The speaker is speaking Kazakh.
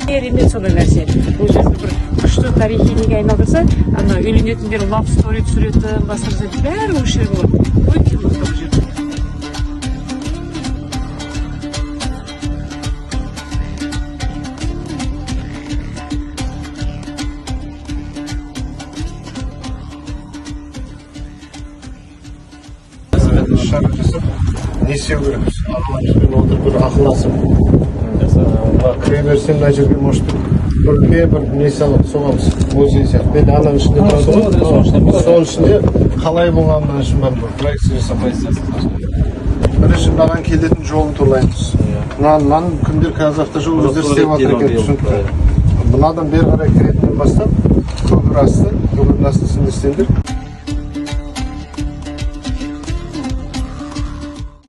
Керемет сондай нәрсе. Бұл жерді бір күшті тарихи неге айналдырса, ана үйленетіндер love story түсіретін, басқа нәрсе, бәрі осы жер болады. Өте мықты бұл жер. Іс-шара жасап, не істеу керекпіз, аналармен отырып, бір ақылдасып, мына кіре берсе, мына жерге, может, бір үлкен бір не салып соғамыз, музей сияқты. Енді ананың ішінде тұрады ғой, соның ішінде қалай болғанын үшін бәрін бір проекция жасап, бірінші мынаған келетін жолын туралаймыз. Мынаны кімдер, «Казавтожол» өздері істеп жатыр екен, түсінікті. Мынадан бері қарай кіретіннен бастап көпір асты, көпірдің астын сендер істеңдер.